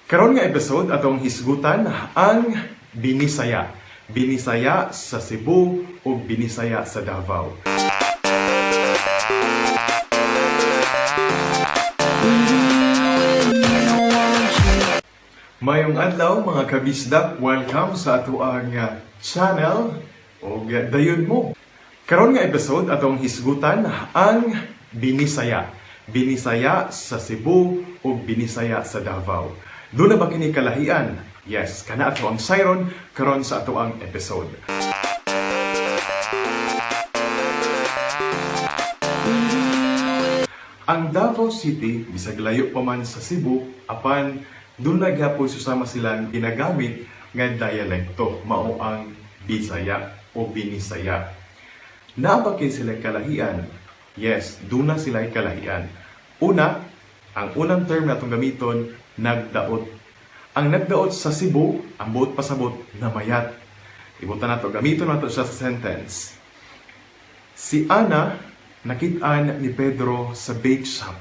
Karon nga episode, atong hisgutan ang Binisaya. Binisaya sa Cebu o Binisaya sa Davao. Mayong adlaw, mga kabisdak, welcome sa atoang channel og dayon mo. Karon nga episode, atong hisgutan ang Binisaya. Binisaya sa Cebu o Binisaya sa Davao. Duna ba kini kalahian? Yes, kana ato ang sayron karon sa atoang episode. Ang Davao City, bisag layo pa man sa Cebu, apan duna gyapon susama silang ginagamit nga dialekto, mao ang Bisaya o Binisaya. Naa ba kay sila kalahian? Yes, duna sila kalahian. Una, ang unang term na atong gamiton, nagdaot. Ang nagdaot sa Cebu, ang buot pasabot, namayat. Ibutan nato, gamiton nato siya sa sentence. Si Ana nakit-an ni Pedro sa bake shop.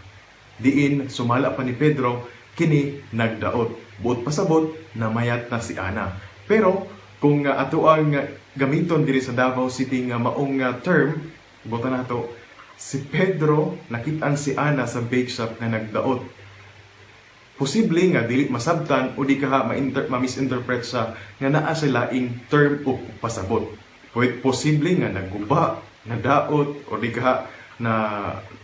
Diin sumala pa ni Pedro, kini nagdaot. Buot pasabot, namayat na si Ana. Pero kung ato ang gamiton diri sa Davao City nga maong term, butan nato, si Pedro nakit-an si Ana sa bake shop nga nagdaot. Posible nga dili masabtan o di kaha ma-misinterpret sa nga naa sa laing term o pasabot. Pwede posible nga nagguba, nadaot o di kaha na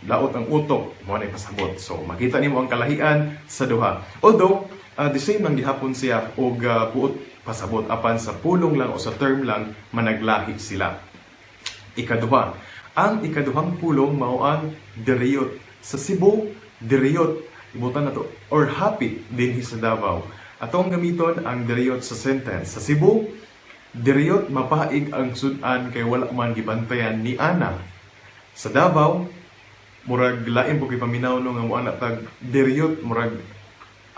daot ang utok, mao na pasabot. So makita nimo ang kalahian sa duha. Although the same lang gihapon siya og buot pasabot, apan sa pulong lang o sa term lang managlahi sila. Ikaduha, ang ikaduhang pulong mao ang diriyot. Sa Cebu, diriyot. Ibutan na to. Or hapit dinhi sa Davao. Atong gamiton ang diriyot sa sentence. Sa Cebu, diriyot mapaig ang sudan kay wala man gibantayan ni Ana. Sa Davao, murag lain po kay paminaw no nga moana tag diriyot, murag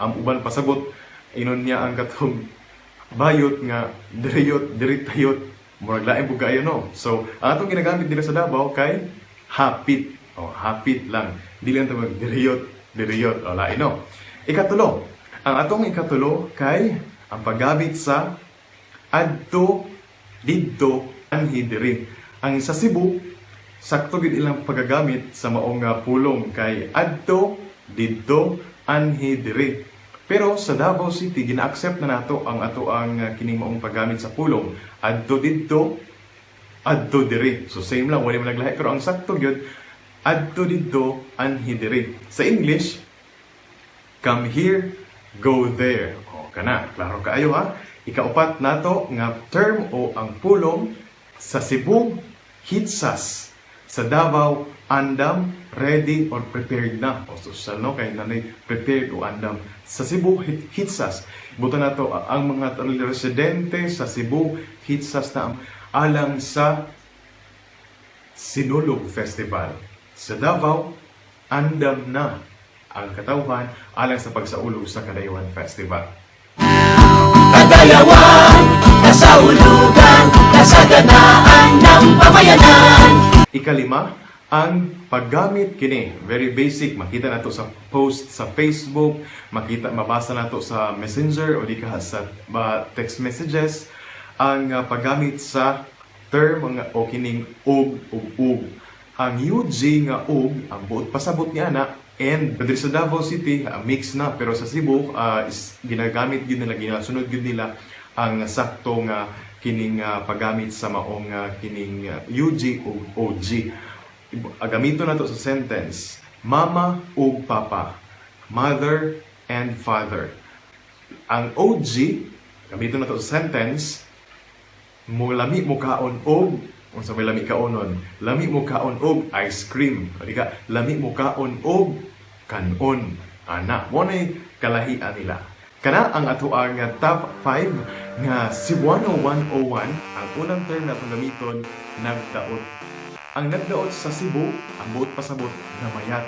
ang uban pasabot inon niya ang katong bayot nga diriyot, diritayot, murag lain po kaayo, no? So ang atong ginagamit diri sa Davao kay hapit o hapit lang, dili lang tawag diriyot, diriyot o lain, no? Ikatulo, ang atong ikatulo kay ang paggamit sa adto, didto, anhi, diri. Ang sa Cebu, sakto gid ilang pagagamit sa maong pulong kay adto, didto, anhi, diri. Pero sa Davao City, gina-accept na nato ang ato ang kining maong paggamit sa pulong adto, didto, adto, diri. So same lang, wala man naglahi, pero ang sakto gyud adto, didto, anhi, diri. Sa English, come here, go there. O kana, klaro kaayo ha. Ikaupat nato nga term o ang pulong, sa Cebu, hitsas. Sa Davao, andam, ready or prepared na. O social, no, kay nanay prepared o andam. Sa Cebu, hitsas. Buta nato ang mga residente sa Cebu, hitsas na ang alang sa Sinulog Festival. Sa Davao, andam na ang katawhan alang sa pagsaulog sa Kadayawan Festival. Kadayawan, kasaulugan, kasaganaan ng pamayanan. Ikalima, ang paggamit kini, very basic, makita nato sa post sa Facebook, makita, mabasa nato sa Messenger o di ka sa text messages, ang paggamit sa term nga o kining og ug ug. Ang UG nga og, ang buot pasabot niya na and. Diri sa Davao City, mix na, pero sa Cebu is ginagamit gyud nila, ginasunod gyud nila ang sakto nga kining paggamit sa maong kining UG ug OG. Gamiton nato sa sentence, mama ug papa, mother and father. Ang OG, gamiton nato sa sentence, mo lami mo kaon og, unsa may lami kaonon? Lami mo kaon og ice cream. O di ka, lami mo kaon og kanon. Ana, mo nay kalahian nila. Kana ang ato ang top 5 nga Cebuano 101. Ang unang term na atong gamiton, nagdaot. Ang nagdaot sa Cebu, ang buot pasabot, namayat.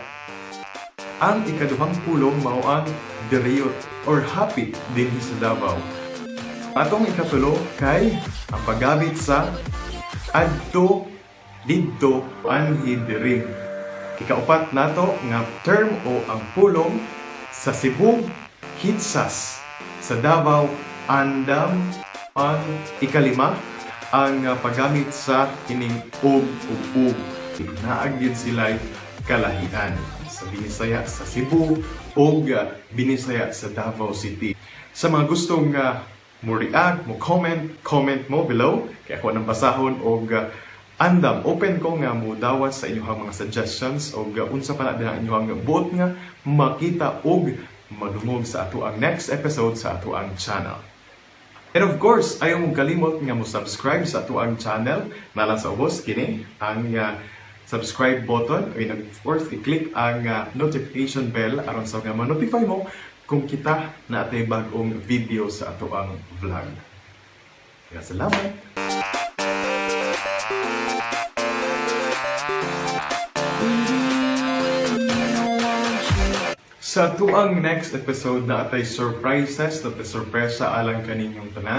Ang ikaduhang pulong mao ang diriyot or hapit dinhi sa Davao. Atong ikatulo kay ang paggamit sa adto, didto, anhi, diri. Ikaupat nato nga term o ang pulong, sa Cebu, hitsas. Sa Davao, andam. Ang ikalima, ang paggamit sa kining og ug ug. Naa gyud sila kalahian sa Binisaya sa Cebu o Binisaya sa Davao City. Sa mga gustong mo react, mo comment, comment mo below. Kay ako nang basahon og andam open ko nga mo dawat sa inyong mga suggestions og unsa pa na din ang inyong buot nga makita og madungog sa ato ang next episode sa ato ang channel. And of course, ayaw mong kalimot nga mo subscribe sa ato ang channel. Naa lang sa ubos kini ang subscribe button and of course i-click ang notification bell aron sa nga ma-notify mo kung kita naa tay bag-ong video sa ato ang vlog. Kaya salamat! Sa atuang next episode, naa tay surprises, naa tay sorpresa alang kaninyong tanan.